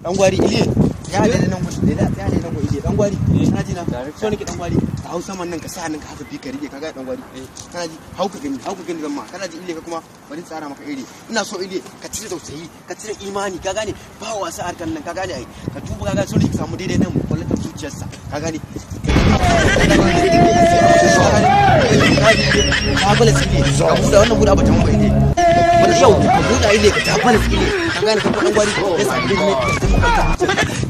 Dan gwari, iliye ya da nan gudu da ya da nan gudu. Iliye, dan gwari, kana ji na? So nake, dan gwari, ka hau saman nan, ka sa hannunka haka bi ka rike. Ka ga, dan gwari, kana ji? Hau ka gani, hau ka gani zan ma. Kana ji, iliye? Ka kuma bari tsara maka iri. Ina so, iliye, ka cire tausayi, ka cire imani. Ka gane? Ba wasa harkan nan, ka gane ai? Ka duba, ka gane? So nake ka samu daidai nan kwalatar zuciyarsa. Ka gane? Ka bala tsile, ka buɗe wannan, buɗe ba ta mun ba, iliye. Wani yau ka buɗe, ile, ka tafa da tsile. Ka gane? Ka dan gwari ya samu daidai ne,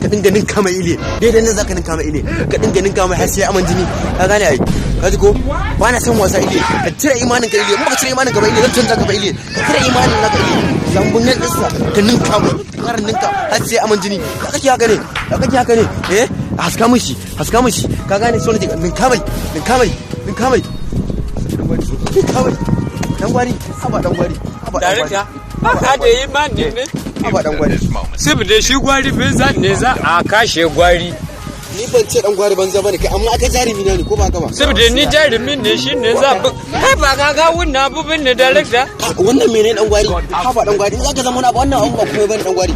ka dinga ninka mai, ile. Daidai nan zaka ninka mai, ile, ka dinga ninka mai har sai aman jini. Ka gane ai? Ka ji ko? Ba na son wasa, ile. Ka cire imanin ka, ile. In baka cire imanin ka ba, ile, zan canza ka ba, ile. Ka cire imanin naka, ile. Zambun nan ɗinsa ka ninka mai, ka ƙara ninka har sai aman jini. Ka kake haka ne? Ka kake haka ne? Eh, haska mishi, haska mishi. Ka gane? So ne, ninka mai, ninka mai, ninka mai, ninka mai. Dan gwari, haba dan gwari, haba dan gwari. Director, ba ka da imani ne? Haba dan gwari. Saboda shi gwari banza ne, za a kashe gwari. Ni ban ce dan gwari banza bane kai, amma aka jarumi ne, ko ba haka ba? Saboda ni jarumi ne, shi ne za a kai. Ba ka ga wannan abubuwan ne, director? Wannan menene, dan gwari? Haba dan gwari, in zaka zama wani abu, wannan abu ba komai bane, dan gwari.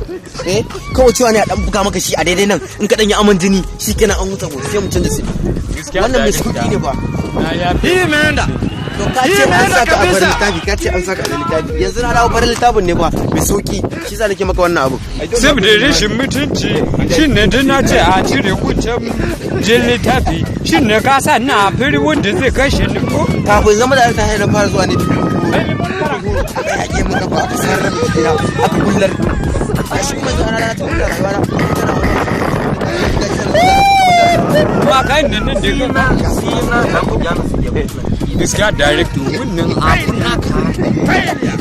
Eh, kawai cewa ne a dan buga maka shi a daidai nan, in ka dan yi aman jini, shikenan, an huta. Sai mu canza shi. Wannan mai sauki ne ba. Na ya fi. To, ka ce an saka a farin littafi, ka ce an saka a littafi. Yanzu na dawo farin littafin ne ba mai sauki, shi sa nake maka wannan abu. Saboda rashin mutunci shi ne da na ce a cire kuncin jin littafi, shi ne ka sa na firi wanda zai kashe ni ko? Kafin zama da ta na fara zuwa ne, aka yaƙe muka ba, aka sayar da jikina, aka kullar shi. Kuma yanzu ana lalata wannan rayuwa na tana wannan. Ma kai ne nan da ka gaskiya, director, wannan abu naka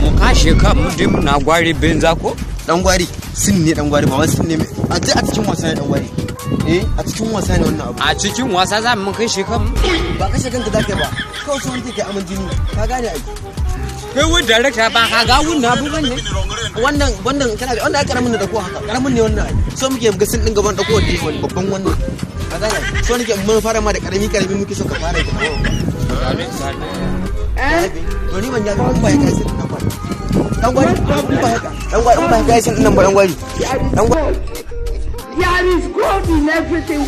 mu kashe ka mu dai muna gwari benza ko? Dan gwari, sin ne, dan gwari, ba wai sin ne a a cikin wasa ne, dan gwari. Eh, a cikin wasa ne wannan abu. A cikin wasa za mu kashe kan? Ba kashe kanka zaka yi ba, kawai so nake kai aman jini. Ka gane ai? Kai wani director, ba ka ga wannan abu bane? Wannan kana ga wannan ai karamin da dako haka, karamin ne wannan ai. So muke ga sin din gaban dako da wani babban wannan. Ka gane? So nake mun fara ma da karami karami, muke so ka fara da. To, ni ban ya ba, ba ya kai sin nan ba, dan gwari. In ba haka, dan gwari, in ba ya kai sin nan ba, dan gwari, dan gwari. There is God in everything.